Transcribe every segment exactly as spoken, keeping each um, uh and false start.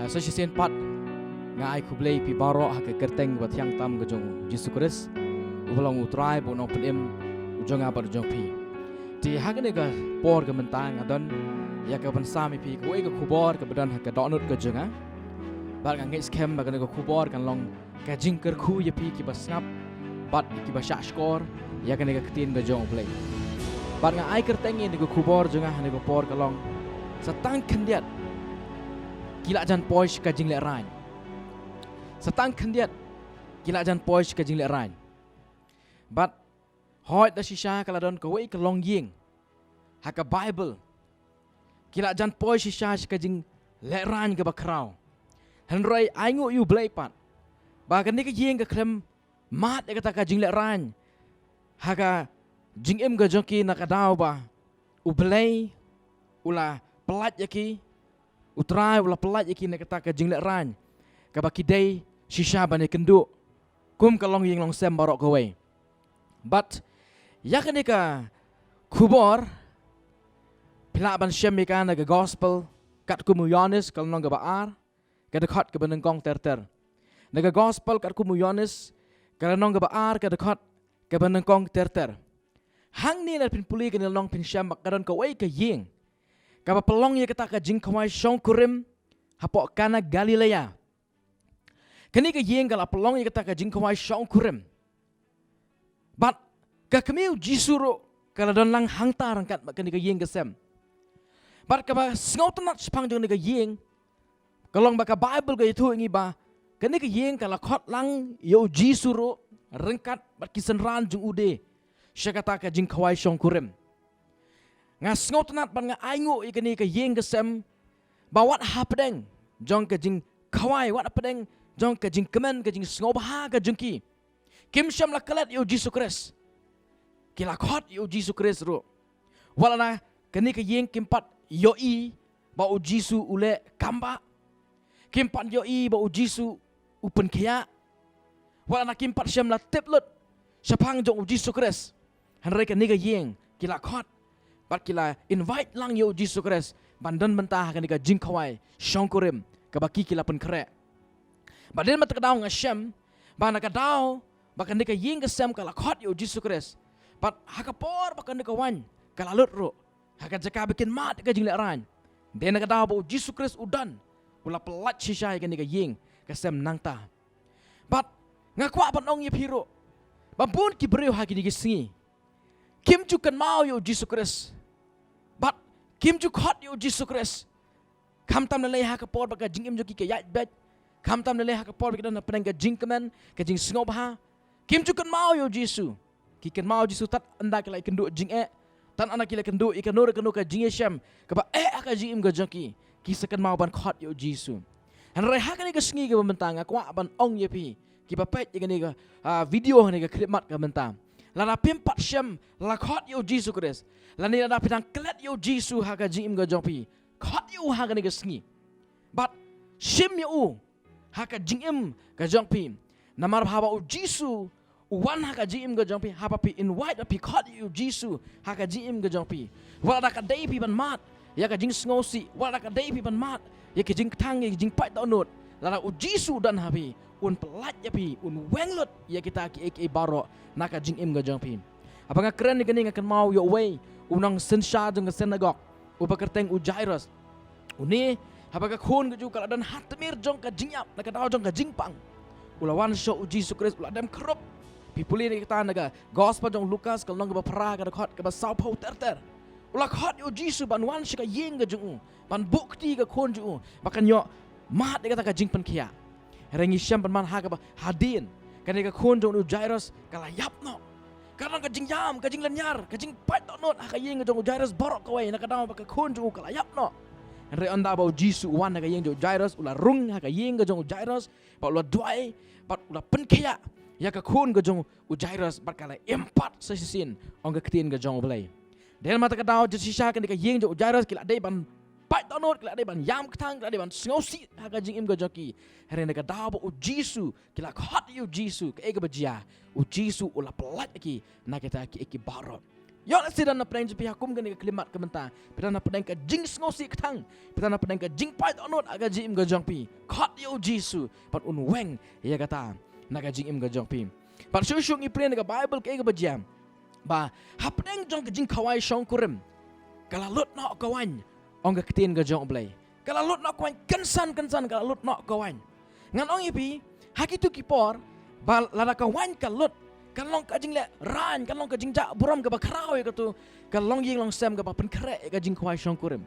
Sa shisien pat nga ai khublei phi baroh ha ka kyrteng ba thiang tam ka jong Jisu Khrist, uba long u Trai bad u Nongpynim u jong nga bad u jong phi. Te ha kane ka por ka mynta nga don ïa ka ban sam ïa phi kawei ka khubor kaba don ha ka dohnud ka jong nga. Bad nga ngeit skhem ba kane ka khubor kan long ka jingkyrkhu ïa phi kiba sngap bad kiba shahshkor ïa kane ka ktien ka jong U Blei. Bad nga ai kyrteng ïa kane ka khubor jong nga ha kane ka por ka long: Sa tang khyndiat ki la jan poi sha ka jinglehraiñ. Sa tang khyndiat ki la jan poi sha ka jinglehraiñ. Bad hooid, da shisha ka la don kawei ka longïing ha ka Baibl. Ki la jan poi shisha sha ka jinglehraiñ kaba khraw. Hynrei ainguh ïa U Blei pat ba kane ka ïing ka khlem mad ïa kata ka jinglehraiñ ha ka jingim ka jong ki na ka daw ba U Blei u la pyllait ïa ki, U Trai u la pyllait ïa ki na kata ka jinglehraiñ kaba ki dei shisha ban ïakynduh kum ka longïing longsem baroh kawei. Bad ïa kane ka khubor phi lah ban shem ïa ka na ka Gospel katkum u Ïoannis ka lynnong kaba ar, ka dkhot kaba nyngkong ter ter. Na ka Gospel katkum u Ïoannis ka lynnong kaba ar, ka dkhot kaba nyngkong ter ter. Hangne lada phin pule kane ka lynnong phin shem ba ka don kawei ka ïing kaba pynlong ïa kata ka jingkhawai shongkurim hapoh Kana Galilea. Kane ka ïing ka la pynlong ïa kata ka jingkhawai shongkurim. Bad ka kmie U Jisu ruh ka la don lang hangta ryngkat bad kane ka ïing ka sem. Bad kaba sngewtynnat shaphang jong kane ka ïing ka long ba ka Baibl ka ïathuh ïa ngi ba kane ka ïing ka la khot lang ïa U Jisu ruh ryngkat bad ki synran jong u de sha kata ka jingkhawai shongkurim. Nga sngewtynnat bad nga ainguh ïa kane ka ïing ka sem ba wat hapdeng jong ka jingkhawai, wat hapdeng jong ka jingkmen, ka jingsngewbha ka jong ki, kim shym la klet ïa U Jisu Khrist. Ki la khot ïa U Jisu Khrist ruh. Wat lada kane ka ïing kim pat ïohi ba U Jisu u leh kam bah, kim pat ïohi ba U Jisu u pynkhiah, wat lada kim pat shym la tip lut shaphang jong U Jisu Khrist, hynrei kane ka ïing ki la khot bad ki la invite lang ïa U Jisu Khrist ban don bynta ha kane ka jingkhawai shongkurim kaba ki ki la pynkhreh. Bad dei namar kata ka daw nga shem ba na ka daw ba kane ka ïing ka sem ka la khot ïa U Jisu Khrist, bad ha ka por ba kane ka waiñ ka la lut ruh ha ka jaka ba kin mad ka jinglehraiñ, dei na ka daw ba U Jisu Khrist u don, u la pyllait shisha ïa kane ka ïing ka sem nangta. Bad nga kwah ban ong ïa phi ruh ba bun ki briew ha kine ki sngi kim ju kynmaw ïa U Jisu Khrist bad kim ju khot ïa U Jisu Khrist. Khamtam lei lei ha ka por ba ka jingim jong ki ka ïaid beit, khamtam lei lei ha ka por ba ki don hapdeng ka jingkmen, ka jingsngewbha, kim ju kynmaw ïa U Jisu. Ki kynmaw U Jisu tad ynda ki la ïakynduh jingeh, tad ynda ki la ïakynduh ïa kano re kano ka jingïashem kaba eh ha ka jingim ka jong ki, ki sa kynmaw ban khot ïa U Jisu. Hynrei ha kane ka sngi kaba mynta nga kwah ban ong ïa phi kiba peit ïa kane ka, ah, video, ha kane ka khyllipmat ka mynta, lada phim pat shym la khot ïa U Jisu Khrist, lane lada phi dang klet ïa U Jisu ha ka jingim ka jong phi, khot ïa u ha kane ka sngi. Bad shim ïa u ha ka jingim ka jong phi. Namar haba U Jisu u wan ha ka jingim ka jong phi, haba phi invite, phi khot ïa U Jisu ha ka jingim ka jong phi, wat lada ka dei phi ban mad ïa ka jingsngewsih, wat lada ka dei phi ban mad ïa ka jingkthang, ïa ka jingpait dohnud, lada U Jisu u don ha phi, un pyllait ïa phi, un weng lut ïa kita kiei kiei baroh na ka jingim ka jong phi. Haba nga kren ïa kane nga kynmaw ïa uwei u nongsynshar jong ka synagog uba kyrteng u Jairus. Une, haba ka khun ka jong u ka la don ha tmier jong ka jingïap na ka daw jong ka jingpang, u la wan sha U Jisu Khrist, u la dem khrup. Phi pule ïa kata na ka Gospel jong u Lukas ka lynnong kaba phra, ka dkhot kaba sawphew ter ter. U la khot ïa U Jisu ban wan sha ka ïing ka jong u, ban buh kti ïa ka khun jong u ba kan ïoh mad ïa kata ka jingpynkhiah. Hynrei ngi shem pynban ha kaba hadien, kane ka khun jong u Jairus ka la ïap noh. Ka long ka jingïam, ka jinglynñiar, ka jingpait dohnud ha ka ïing jong u Jairus baroh kawei na ka daw ba ka khun jong u ka la ïap noh. Hynrei ynda ba U Jisu u wan ha ka ïing jong u Jairus, u la rung ha ka ïing ka jong u Jairus, bad u la duwai, bad u la pynkhiah ïa ka khun ka jong u Jairus, bad ka la im pat sa shisien, ong ka ktien ka jong U Blei. Dei namar kata ka daw, jingshisha kane ka ïing jong u Jairus ki la dei ban pait dohnud, ki la dei ban ïam kthang, ki la dei ban sngewsih ha ka jingim ka jong ki. Hynrei na ka daw ba U Jisu, ki la khot ïa U Jisu, kaei kaba jia? U Jisu u la pyllait ïa ki na kita kiei kiei baroh. Ïoh lehse don na pdeng jong phi ha kum kane ka khyllipmat ka mynta, phi don na pdeng ka jingsngewsih kthang, phi don na pdeng ka jingpait dohnud ha ka jingim ka jong phi. Khot ïa u Jisu ban un weng ïa kata na ka jingim ka jong phi. Bad shuh shuh ngi pule na ka Bible kaei kaba jia, ba hapdeng jong ka jingkhawai shongkurim ka la lut noh ka waiñ, ong ka ktien ka jong U Blei. Ka la lut noh ka waiñ, kynsan kynsan ka la lut noh ka waiñ. Ngan ong ïa phi, ha kito ki por ba lada ka waiñ ka lut, ka long ka jinglehrain, ka long ka jingjah burom kaba khraw ïa kato ka longïing longsem kaba pynkhreh ïa ka jingkhawai shongkurim.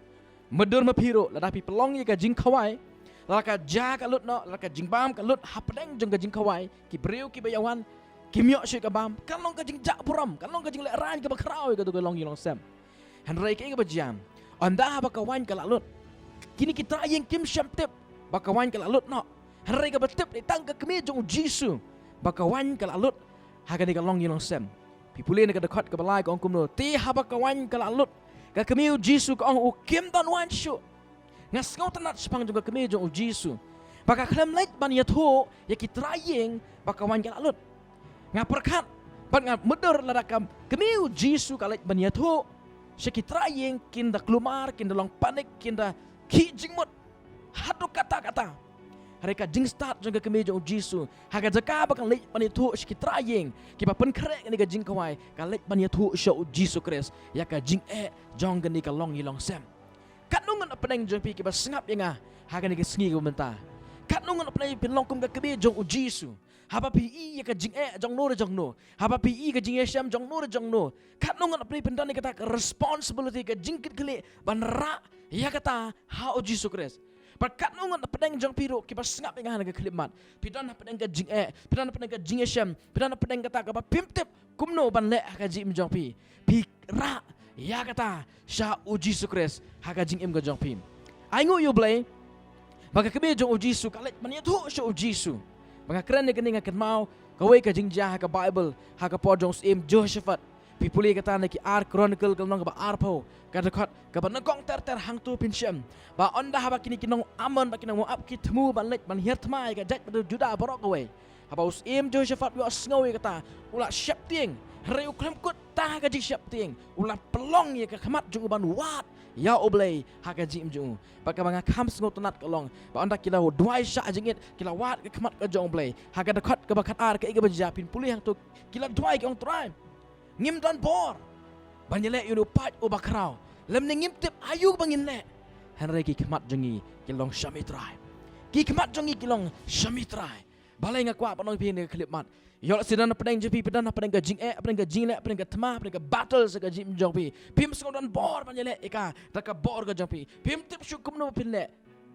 Mutdur ma phi ruh, lada phi pynlong ïa ka jingkhawai, lada ka ja ka lut noh, lada ka jingbam ka lut hapdeng jong ka jingkhawai, ki briew kiba ïa wan kim ïoh shuh ka bam, ka long ka jingjah burom, ka long ka jinglehrain kaba khraw ïa kato ka longïing longsem. Hynrei kaei kaba jia, ynda haba ka waiñ ka la lut, kine ki trai ïing kim shym tip ba ka waiñ ka la lut noh. Hynrei kaba tip dei tang ka kmie jong u Jisu ba ka waiñ ka la lut ha kane ka longïing longsem. Phi pule na ka dkhot kaba lai ka ong kumno: Te haba ka waiñ ka la lut, ka kmie u Jisu ka ong, u kim don waiñ shuh. Nga sngewtynnat shaphang jong ka kmie jong u Jisu ba ka khlem leit ban ïathuh ïa ki trai ïing ba ka waiñ ka la lut. Nga pyrkhat bad nga mutdur, lada ka kmie u Jisu ka leit ban ïathuh sha ki trai ïing, kin da kulmar, kin da long panik, kin da khih jingmut haduh katta katta. Hynrei ka jingstad jong ka kmie jong u Jisu, ha ka jaka ba ka leit ban ïathuh sha ki trai ïing kiba pynkhreh kane ka jingkhawai, ka leit ban ïathuh sha u Jisu Khrist ïa ka jingeh jong kane ka longïing longsem. Katno ngut na pdeng jong phi kiba sngap ïa nga ha kane ka sngi kaba mynta? Katno ngut na pdeng phin long kum ka kmie jong u Jisu? Haba phi i ïa ka jingeh jong no re jong no, haba phi i ka jingïashem jong no re jong no, katno ngut na pdeng phin don ïa kata ka responsibility, ka jingkitkhlieh ban rah ïa kata ha u Jisu Khrist? Bad katno ngut na pdeng jong phi ruh kiba sngap ïa nga ha kane ka khyllipmat, phi don ha pdeng ka jingeh, phi don ha pdeng ka jingïashem, phi don ha pdeng kata kaba phim tip kumno ban leh ha ka jingim jong phi? Phi rah ïa kata sha u Jisu Khrist ha ka jingim ka jong phi. Ai nguh ïa u Blei ba ka kmie jong u Jisu ka leit ban ïathuh sha u Jisu. Ba nga kren ïa kane nga kynmaw kawei ka jingjia ha ka Bible, ha ka por jong u syiem Jehoshaphat. Phi pule kata na ki Ar Chronicle ka lynnong kaba arphew, ka dkhot kaba nyngkong ter ter, hangto phin shem ba ynda haba kine ki nong Ammon bad ki nong Moab ki thmu ban leit ban hiar thma ïa ka jaid bad u Judah baroh kawei, haba u syiem Jehoshaphat u ïohsngew ïa kata, u la sheptieng. Hynrei u khlem kut tang ha ka jingsheptieng, u la pynlong ïa ka khmat jong u ban wad ïa u Blei ha ka jingim jong u. Bad kaba nga kham sngewtynnat ka long ba ynda ki la duwai shah jingit, ki la wad ka khmat ka jong u Blei, ha ka dkhot kaba khatar kaei kaba jia? Phin pule hangto, ki la duwai, ki ong, Trai, ngim don bor ban ïaleh ïa une u paid uba khraw, lymne ngim tip aïu ba ngin leh. Hynrei ki khmat jong ngi ki long shami, Trai. Ki khmat jong ngi ki long shami, Trai. Balei nga kwah ban ong ïa phi ha kane ka khyllipmat? Ïoh lehse don na pdeng jong phi, phi don na pdeng ka jingeh, pdeng ka jingleh, pdeng ka thma, pdeng ka battle sha ka jingim jong phi. Phim sngew don bor ban ïaleh ïa ka da ka bor ka jong phi. Phim tip shuh kumno ba phin leh.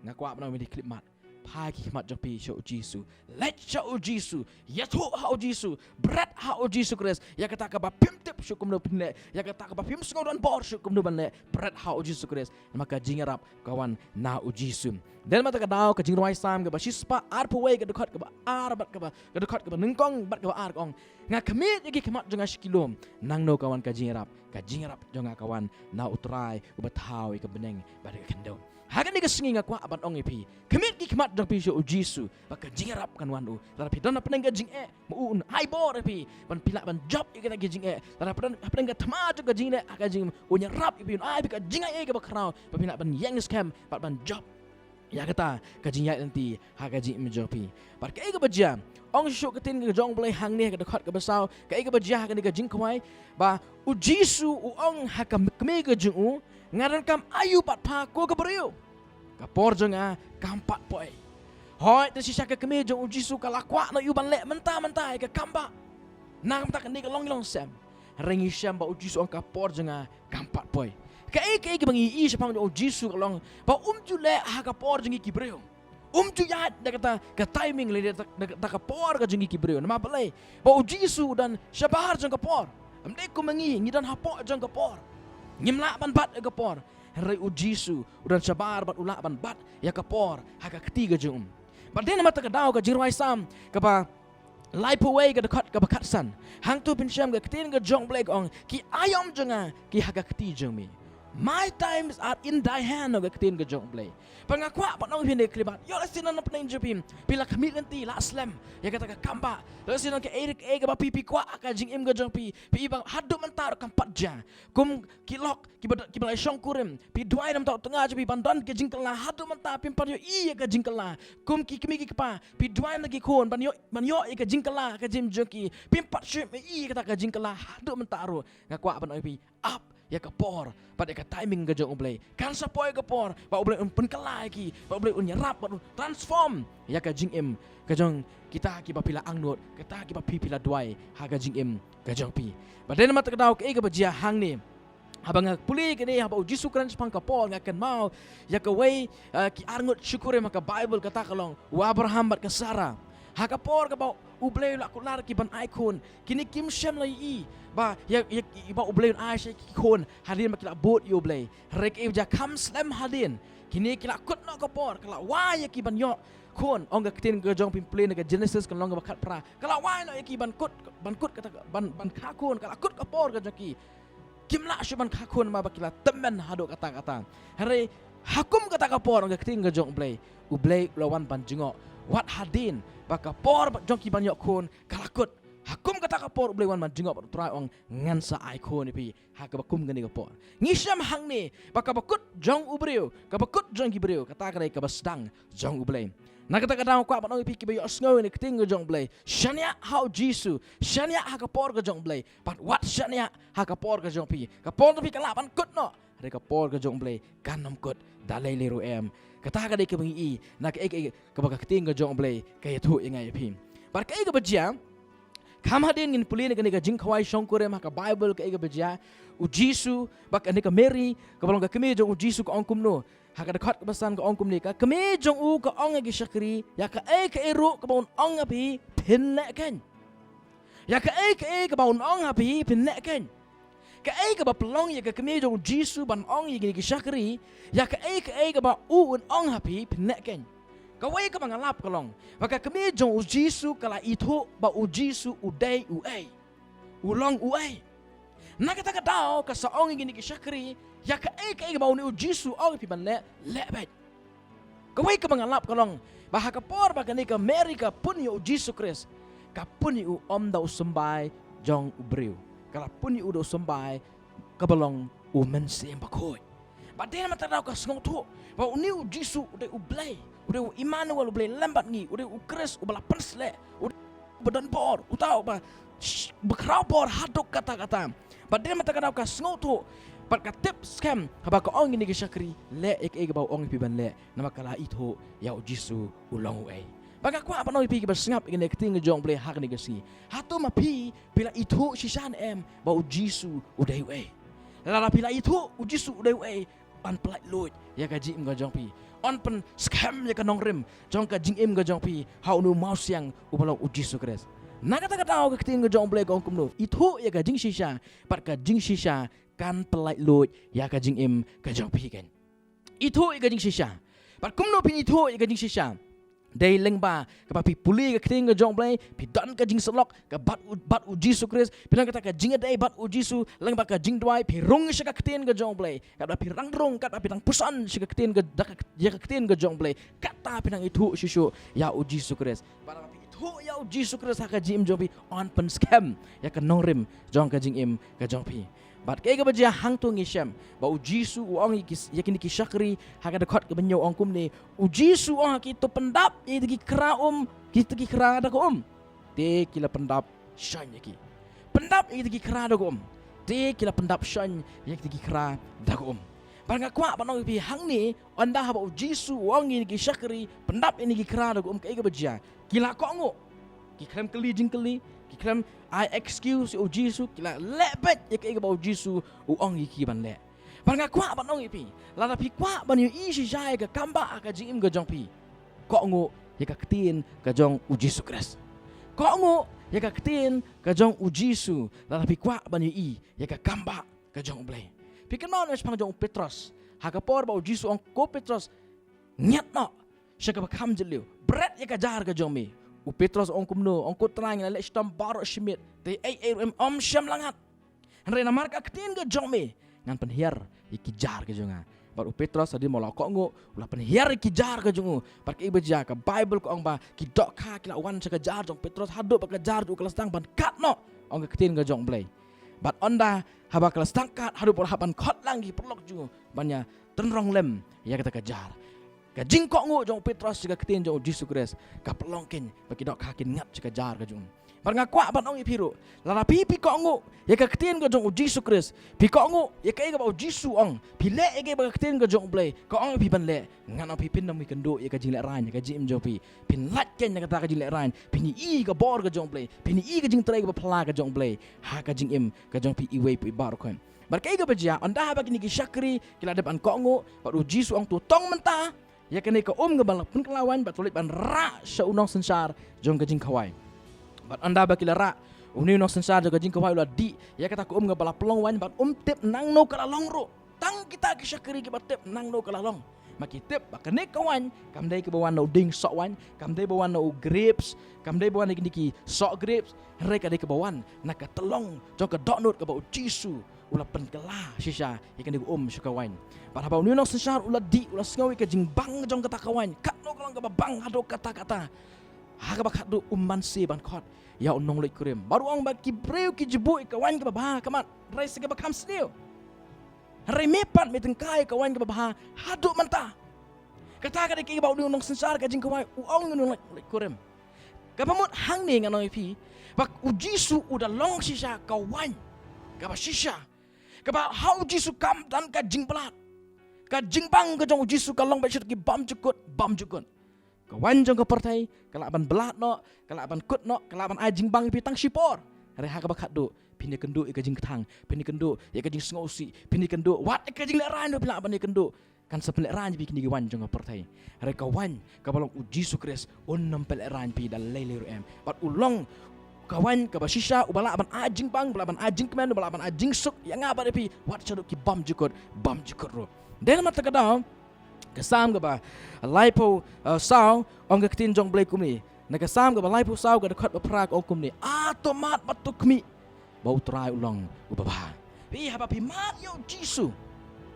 Nga kwah ban ong ïa phi ha kane ka khyllipmat, phai ki khmat jong phi sha u Jisu. Leit sha u Jisu. Ïathuh ha u Jisu. Bret ha u Jisu Khrist ïa kata kaba phim tip shuh kumno ba phin leh, ïa kata kaba phim sngew don bor shuh kumno ban leh. Bret ha u Jisu Khrist. Namar ka jingïarap ka wan na u Jisu. Dei namar kata ka daw ka Jingrwai Salm kaba shispah arphew wei, ka dkhot kaba ar bad kaba, ka dkhot kaba nyngkong bad kaba ar ka ong, Nga khmied ïa ki khmat jong nga sha ki lum. Nangno ka wan ka jingïarap? Ka jingïarap jong nga ka wan na u Trai uba thaw ïa ka bneng bad ka khyndew. Ha kane ka sngi nga kwah ban ong ïa phi, khmied ki khmat jong phi sha u Jisu, ba ka jingïarap kan wan u. Lada phi don ha pdeng ka jingeh, ma u un ai bor ïa phi ban phi lah ban jop ïa kata ka jingeh. Lada phi don ha pdeng ka thma jong ka jingeh, ha ka jingim, un ïarap ïa phi, un ai ïa phi ka jingaiei kaba khraw ba phi lah ban ïeng skhem bad ban jop ïa kata ka jingïaid lynti ha ka jingim jong phi. Bad kaei kaba jia, ong shuh ka ktien ka jong u Blei hangne ha ka dkhot kaba saw, kaei kaba jia ha kane ka jingkhawai, ba u Jisu u ong ha ka kmie ka jong u, Nga donkam aïu pat pha, ko ka briew? Ka por jong nga kam pat poi. Hooid, te shisha ka kmie jong u Jisu ka la kwah noh ïa u ban leh mynta mynta ïa ka kam ba na ka bynta kane ka longïing longsem. Hynrei ngi shem ba u Jisu u ong, Ka por jong nga kam pat poi. Kaei kaei kaba ngi ïohi shaphang jong u Jisu ka long ba um ju leh ha ka por jong ngi ki briew. Um ju ïaid da kata ka timing lane da, da, da ka por ka jong ngi ki briew. Namar balei? Ba u Jisu u don shabar jong ka por. Ym dei kum ma ngi, ngi don hapoh jong ka por. Ngim lah ban bat ïa ka por. Hynrei u Jisu u don shabar bad u lah ban bat ïa ka por ha ka kti ka jong u. Bad dei namar kata ka daw ka Jingrwai Salm kaba laiphew wei, ka dkhot kaba khatsan, hangto phin shem ka ktien ka jong u Blei ka ong, Ki aïom jong nga ki ha ka kti jong me. My times are in thy hand, ong ka ktien ka jong U Blei. Bad nga kwah ban ong ïa phi kane ka khyllipmat, ïoh lehse na pdeng jong phi, phi la khmih lynti, la slem ïa kata ka kambah. Lehse na kaei kaei kaba phi, phi kwah ha ka jingim ka jong phi, phi i ba haduh mynta ruh kam pat jia. Kum ki lok kiba, kiba la shongkurim, phi duwai na ka bynta u tnga jong phi ban don ka jingkylla, haduh mynta phim pat ïohi ïa ka jingkylla. Kum ki kmie ki kpa, phi duwai na ki khun ban ïoh, ban ïoh ïa ka jingkylla ha ka jingim jong ki, phim pat shym ïohi ïa kata ka jingkylla haduh mynta ruh. Nga kwah ban ong ïa phi, ap ïa ka por bad ïa ka timing ka jong U Blei. Kan sa poi ka por ba U Blei un pynkylla ïa ki, ba U Blei un ïarap, ba un transform ïa ka jingim ka jong kita kiba phi la angnud, kita kiba phi, phi la duwai ha ka jingim ka jong phi. Bad dei namar kata ka daw kaei kaba jia hangne, haba nga pule kane, haba U Jisu u kren shaphang ka por, nga kynmaw ïa kawei, eh, ki arngut shongkurim ha ka Baibl, kata ka long u Abraham bad ka Sara. Ha ka por kaba U Blei u la kular ïa ki ban ai khun, kine kim shym la ïohi ba ïa, ïa, ïa ba U Blei un ai sha ki khun hadien ba ki la bud ïa U Blei. Hynrei kaei ba jia, kham slem hadien, kine ki la kut noh ka por, ka la wai ïa ki ban ïoh khun. Ong ka ktien ka jong phi, pule na ka Genesis ka lynnong kaba khatphra, ka la wai noh ïa ki ban kut, ban kut kata, ban, ban kha khun, ka la kut ka por ka jong ki. Kim lah shuh ban kha khun namar ba ki la tymmen haduh katta katta. Hynrei ha kum kata ka por, ong ka ktien ka jong U Blei, U Blei u la wan ban jngoh. Wat hadien ba ka por ba jong ki ban ïoh khun ka la kut, ha kum kata ka por U Blei u wan ban jngoh bad u Trai u ong, ngan sa ai khun ïa phi ha kaba kum kane ka por. Ngi shem hangne ba kaba kut jong u briew, kaba kut jong ki briew, kata ka dei kaba sdang jong U Blei. Na kata ka daw nga kwah ban ong ïa phi kiba ïohsngew ïa ka ktien ka jong U Blei, shaniah ha U Jisu, shaniah ha ka por ka jong U Blei. Bad wat shaniah ha ka por ka jong phi. Ka por jong phi ka lah ban kut noh, hynrei ka por ka jong U Blei kan ym kut da lei lei ruh em. Kata ka dei kaba ngi i na kaei kaei kaba ka ktien ka jong U Blei ka ïathuh ïa nga ïa phi. Bad kaei kaba jia, kham hadien ngin pule na kane ka jingkhawai shongkurim ha ka Baibl, kaei kaba jia, U Jisu bad kane ka Mary kaba long ka kmie jong U Jisu ka ong kumno? Ha ka dkhot kaba san ka ong kumne, ka kmie jong u ka ong ïa ki shakri, ïa kaei kaei ruh kaba un ong ha phi, phin leh keiñ. Ïa kaei kaei kaba un ong ha phi, phin leh keiñ. Kaei kaba pynlong ïa ka kmie jong U Jisu ban ong ïa kine ki shakri, ïa kaei kaei kaba u un ong ha phi, phin leh keiñ? Kawei kaba nga lap ka long ba ka kmie jong U Jisu ka la ithuh ba U Jisu u dei uei, u long uei. Na kata ka daw ka sa ong ïa kine ki shakri, ïa kaei kaei kaba une U Jisu u ong ïa phi ban leh, leh beit. Kawei kaba nga lap ka long ba ha ka por ba kane ka Mary ka pun ïa U Jisu Khrist, ka pun ïa u ym da u symbai jong u briew, ka la pun ïa u da u symbai kaba long U Mynsiem Bakhuid. Bad dei namar kata ka daw ka sngewthuh ba une U Jisu u dei U Blei, u dei U Immanuel, U Blei lem bad ngi, u dei U Khrist uba la pynsleh, u dei uba don bor, uta uba, sh-, ba khraw bor haduh katta katta. Bad dei namar kata ka daw ka sngewthuh bad ka tip skhem haba ka ong ïa kine ki shakri, leh ïa kaei kaba u ong ïa phi ban leh, namar ka la ithuh ïa U Jisu u long uei. Bad nga kwah ban ong ïa phi kiba sngap ïa kane ka ktien ka jong U Blei ha kane ka sngi, hato ma phi, phi la ithuh shisha ne em ba U Jisu u dei uei? Lada phi la ithuh U Jisu u dei uei, yn pyllait luid ïa ka jingim ka jong phi, yn pynskhem ïa ka nongrim jong ka jingim ka jong phi ha une u mawsiang uba long U Jisu Khrist. Na kata ka daw ka ktien ka jong U Blei ka ong kumno? Ithuh ïa ka jingshisha, bad ka jingshisha kan pyllait luid ïa ka jingim ka jong phi keiñ. Ithuh ïa ka jingshisha. Bad kumno phin ithuh ïa ka jingshisha? Dei lyngba kaba phi pule ka ktien ka jong U Blei, phi don ka jingsyllok ka bad U, bad U Jisu Khrist, phi don kata ka jingïadei bad U Jisu lyngba ka jingduwai, phi rung sha ka ktien ka jong U Blei. Katba phi dang rung, katba phi dang puson sha ka ktien ka, da ka, ïa ka ktien ka jong U Blei, kata phi dang ithuh shuh shuh ïa U Jisu Khrist. Bad haba phi ithuh ïa U Jisu Khrist ha ka jingim jong phi, yn pynskhem ïa ka nongrim jong ka jingim ka jong phi. Bad kaei kaba jia hangto ngi shem ba U Jisu u ong ïa ki, ïa kine ki shakri ha ka dkhot kaba hynñiew, ong kumne, U Jisu u ong ha ki, to pyndap ïa kita ki khra um, kita ki khra da ka um. Te ki la pyndap shaiñ ïa ki. Pyndap ïa kita ki khra da ka um. Te ki la pyndap shaiñ ïa kita ki khra da ka um. Bad nga kwah ban ong ïa phi hangne, ynda haba U Jisu u ong ïa kine ki shakri, pyndap ïa kine ki khra da ka um, kaei kaba jia? Ki la kohnguh. Ki khlem kylli jingkylli, ki khlem ai excuse ïa U Jisu, ki la leh beit ïa kaei kaba U Jisu u ong ïa ki ban leh. Bad nga kwah ban ong ïa phi, lada phi kwah ban ïohi shisha ïa ka kambah ha ka jingim ka jong phi, kohnguh ïa ka ktien ka jong U Jisu Khrist. Kohnguh ïa ka ktien ka jong U Jisu lada phi kwah ban ïohi ïa ka kambah ka jong U Blei. Phi kynmaw ne shaphang jong u Petros, ha ka por ba U Jisu u ong, ko Petros, ngiat noh sha kaba kham jylliew, bret ïa ka jar ka jong me. U Petros u ong kumno? U ong, ko Trai, nga la leh shitom baroh shi miet, te ei ei ruh em, ym shym la ngat. Hynrei namar ka ktien ka jong me, ngan pynhiar ïa ki jar ki jong nga. Bad u Petros hadien ba u la kohnguh, u la pynhiar ïa ki jar ki jong u. Bad kaei ba jia, ka Baibl ka ong ba ki dohkha ki la wan sha ka jar jong u Petros, haduh ba ka jar jong u ka la sdang ban kat noh, ong ka ktien ka jong u Blei. Bad ynda haba ka la sdang kat, haduh ba u la hap ban khot lang ki paralok jong u ban ïa tynrong lem ïa kata ka jar. Ka jingkohnguh jong u Petros sha ka ktien jong u Jisu Khrist ka pynlong keiñ ba ki dohkha kin ngat sha ka jar ka jong u. Bad nga kwah ban ong ïa phi ruh, lada phi, phi kohnguh ïa ka ktien ka jong u Jisu Khrist, phi kohnguh ïa kaei kaba u Jisu u ong, phi leh ïa kaei ba ka ktien ka jong u Blei ka ong ïa phi ban leh, ngan ong ïa phi, phin ym ïakynduh ïa ka jinglehraiñ ha ka jingim jong phi. Phin lait keiñ na kata ka jinglehraiñ, phin ïohi ïa ka bor ka jong u Blei, phin ïohi ïa ka jingtrei kaba phylla ka jong u Blei ha ka jingim ka jong phi iwei pa iwei baroh khoit. Bad kaei kaba jia, ynda haba kine ki shakri ki la dep ban kohnguh, bad u Jisu u ong, to tong mynta ïa kane ka um kaba la pynkylla waiñ, bad to leit ban rah sha u nongsynshar jong ka jingkhawai. Bad ynda ba ki la rah, une u nongsynshar jong ka jingkhawai u la dih ïa kata ka um kaba la pynlong waiñ, bad um tip nangno ka la long ruh. Tang kita ki shakri kiba tip nangno ka la long. Ma ki tip ba kane ka waiñ kam dei kaba wan na u dieng soh waiñ, kam dei ba wan na u grapes, kam dei ba wan na kine ki soh grapes, hynrei ka dei kaba wan na ka tyllong jong ka dohnud kaba u Jisu u la pynkylla shisha ïa kane ka um sha ka waiñ. Bad haba une u nongsynshar u la dih, u la sngew ïa ka jingbang jong kata ka waiñ, katno ka long kaba bang haduh katta katta. Ha kaba khatduh um banse ban khot ïa u nongleit kurim. Bad u ong ba ki briew ki ju buh ïa ka waiñ kaba bha ka mat, hynrei sa kaba kham sniew. Hynrei me pat me tyngkai ïa ka waiñ kaba bha haduh mynta. Kata ka dei kaei kaba une u nongsynshar ka jingkhawai u ong ïa u nongleit kurim. Kaba mut hangne ngan ong ïa phi ba u Jisu u da long shisha ka waiñ kaba shisha, kaba ha u Jisu kam don ka jingblad. Ka jingbang ka jong u Jisu ka long ba shisha ki bymjukut, bymjukut. Ka waiñ jong ka pyrthei ka lah ban blad noh, ka lah ban kut noh, ka lah ban ai jingbang ïa phi tang shipor. Hynrei ha kaba khatduh phin ïakynduh ïa ka jingkthang, phin ïakynduh ïa ka jingsngewsih, phin ïakynduh wat ïa ka jinglehraiñ ruh phi lah ban ïakynduh, kan sa pynlehraiñ ïa phi kine ki waiñ jong ka pyrthei. Hynrei ka waiñ kaba long u Jisu Khrist un ym pynlehraiñ ïa phi da lei lei ruh em. Bad u long ka waiñ kaba shisha, uba lah ban ai jingbang, uba lah ban ai jingkmen, uba lah ban ai jingsuk ïa nga bad ïa phi, wat shaduh ki bymjukut, bymjukut ruh. Dei namar kata ka daw ka Salm kaba laiphew, eh, saw, ong ka ktien jong u Blei kumne. Na ka Salm kaba laiphew saw ka dkhot ba phra ka ong kumne: A to mad bad to khmih ba U Trai u long uba bha. Phi, haba phi mad ïa u Jisu,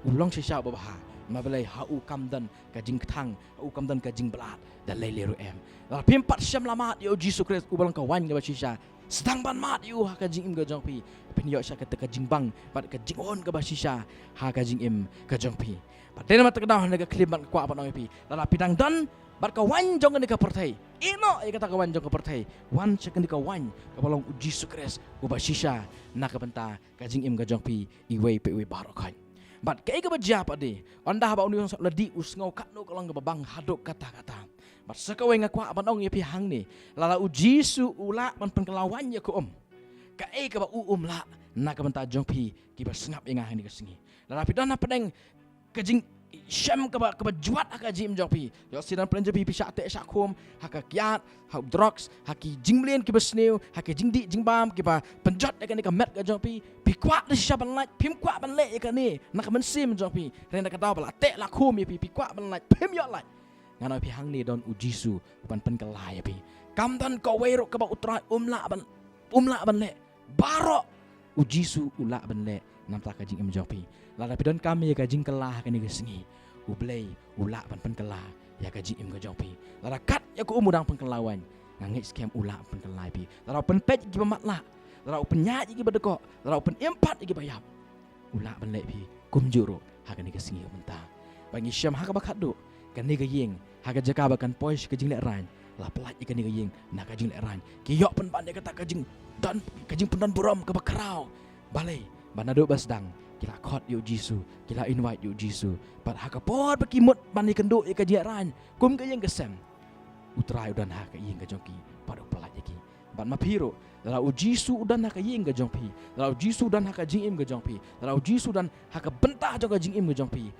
u long shisha uba bha. Namar balei? Ha u kam don ka jingkthang, ha u kam don ka jingblad da lei lei ruh em. Lada phim pat shym la mad ïa u Jisu Khrist uba long ka waiñ kaba shisha, sdang ban mad ïa u ha ka jingim ka jong phi, phin ïoh sha kata ka jingbang bad ka jinghun kaba shisha ha ka jingim ka jong phi. Bad dei namar kata ka daw ha kane ka khyllipmat nga kwah ban ong ïa phi, lada phi dang don bad ka waiñ jong kane ka pyrthei, ïeh noh ïa kata ka waiñ jong ka pyrthei, wan sha kane ka waiñ kaba long u Jisu Khrist uba shisha na ka bynta ka jingim ka jong phi iwei pa iwei baroh khoit. Bad kaei kaba jia pat de, ynda haba une u nongsynshar u la dih, u sngew katno ka long kaba bang haduh katta katta. Bad sa kawei nga kwah ban ong ïa phi hangne, lada u Jisu u lah ban pynkylla waiñ ïa ka um, kaei kaba u um lah na ka bynta jong phi kiba sngap ïa nga ha kane ka sngi? Lada phi don hapdeng ka jingshem kaba, kaba jwat ha ka jingim jong phi, ïoh shisha phi, phi shah teh shah khum ha ka kiad, ha u drugs, ha ki jingmlien kiba sniew, ha ki jingdih jingbam kiba pynjot ïa kane ka met ka jong phi, phi kwah da shisha ban lait, phim kwah ban leh ïa kane na ka mynsiem jong phi. Hynrei na ka daw ba la teh la khum ïa phi, phi kwah ban lait, phim ïoh lait. Ngan ong ïa phi, hangne don u Jisu uban pynkylla ïa phi. Kam don kawei ruh kaba U Trai um lah ban, um lah ban leh. Baroh u Jisu u lah ban leh namar ka jingim jong phi. Lada phi donkam ïa ka jingkylla ha kane ka sngi, U Blei u lah ban pynkylla ïa ka jingim ka jong phi. Lada kat ïa ka um u dang pynkylla waiñ, nga ngeit skhem u lah pynkylla ïa phi. Lada u pynpeit ïa kiba matlah, lada u pynïaid ïa kiba dkoh, lada u pynim pat ïa kiba ïap, u lah ban leh ïa phi kumjuh ruh ha kane ka sngi mynta. Ba ngi shem ha kaba khatduh, kane ka ïing, ha ka jaka ba kan poi sha ka jinglehraiñ, la pyllait ïa kane ka ïing na ka jinglehraiñ. Ki ïoh pynban ïa kata ka jingdon, ka jingpyndon burom kaba khraw. Balei? Ba naduh ba sdang ki la khot ïa u Jisu, ki la invite ïa u Jisu. Bad ha ka por ba ki mut ban ïakynduh ïa ka jinglehraiñ kum ka ïing ka sem, U Trai u don ha ka ïing ka jong ki bad u pyllait ïa ki. Bad ma phi ruh, lada u Jisu u don ha ka ïing ka jong phi, lada u Jisu u don ha ka jingim ka jong phi, lada u Jisu u don ha ka bynta jong ka jingim ka jong phi,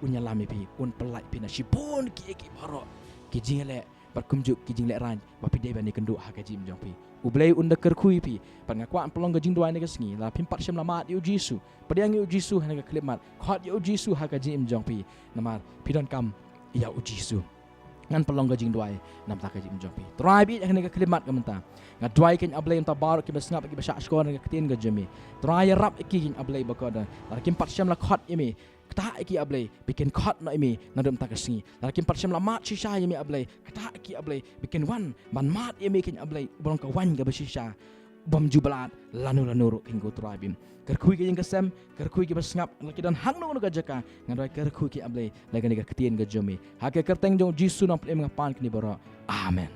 un ïalam ïa phi, un pyllait ïa phi na shibun kiei kiei baroh ki jingïaleh bad kumjuh ki jinglehraiñ ba phi dei ban ïakynduh ha ka jingim jong phi. U Blei un da kyrkhu ïa phi. Bad nga kwah ban pynlong ka jingduwai ha kane ka sngi, lada phim pat shym la mad ïa u Jisu, pdiang ïa u Jisu ha kane ka khyllipmat, khot ïa u Jisu ha ka jingim jong phi. Namar phi donkam ïa u Jisu. ngan pynlong ka jingduwai namar ka jingim jong phi. Trai, bad ïa kane ka khyllipmat ka mynta, nga duwai kein, A Blei, namar baroh kiba sngap, kiba shah shkor ïa ka ktien ka jong me. Trai, ïarap ïa ki kein, A Blei, ba ka da, lada kim pat shym la khot ïa me, ktah ïa ki, A Blei, ba kin khot noh ïa me naduh mynta ka sngi. Lada kim pat shym la mad shisha ïa me, A Blei, ktah ïa ki, A Blei, ba kin wan ban mad ïa me kein, A Blei, uba long ka waiñ kaba shisha, bym ju blad lano lano ruh kein, ko Trai, bym kyrkhu ïa ka ïing ka sem, kyrkhu ïa kiba sngap, lada ki don hangno hangno ka jaka, nga duwai, kyrkhu ïa ki, A Blei, da kane ka ktien ka jong me. Ha ka kyrteng jong U Jisu nongpynim nga pan kine baroh. Amen.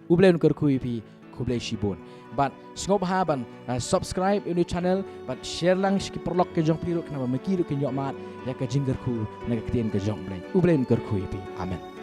U Blei un kyrkhu ïa phi, khublei shibun. Bad sngewbha ban, uh, subscribe ïa u channel, bad share lang sha ki paralok ki jong phi ruh, khnang ba ma ki ruh kin ïoh mad ïa ka jingkyrkhu na ka ktien ka jong U Blei. U Blei un kyrkhu ïa phi. Amen.